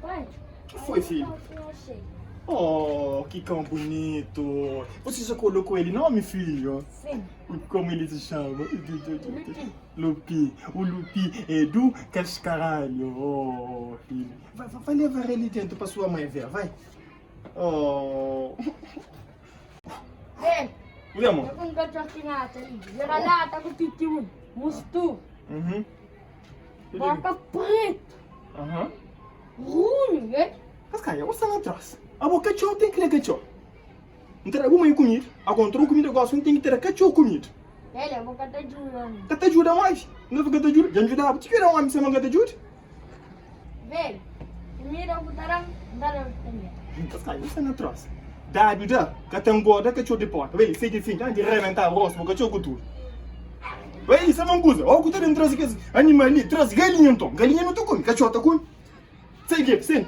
Pai. Que foi, filho? Oh, que cão bonito. Você já colocou ele nome, filho? Sim. Como ele se chama? Lupi. Lupi. O Lupi é do cascaralho. Oh, filho. Vai, vai, vai levar ele dentro para sua mãe ver, vai. Oh. Ei, Oi, amor. eu com cachorro que nata ali. Vira lata com pitiu. Mustu. Uhum. Boca preto. Aham. Runho, né? Cascaia, você não traz. A boca cachorro tem que ter cachorro. Não terá alguma comida. Agora, entrou comida gosta, não tem que ter cachorro comida. Ele, a boca tá jurando. Tá te ajuda mais. Não fica te ajuda. Já ajudava. Te quer um homem, você não te ajuda? Velho, mira o taram, dá também. Cascaia, você não traz. Dá ajuda. Que tem gorda, cachorro de porta. Vem, sei de fim, de reventar o rosto, cachorro com tudo. Vem, isso é uma coisa. Olha o que tá traz aqui. Animal ali, traz galinha então. Galinha não tá come, cachorro tá come. Sei que, sim.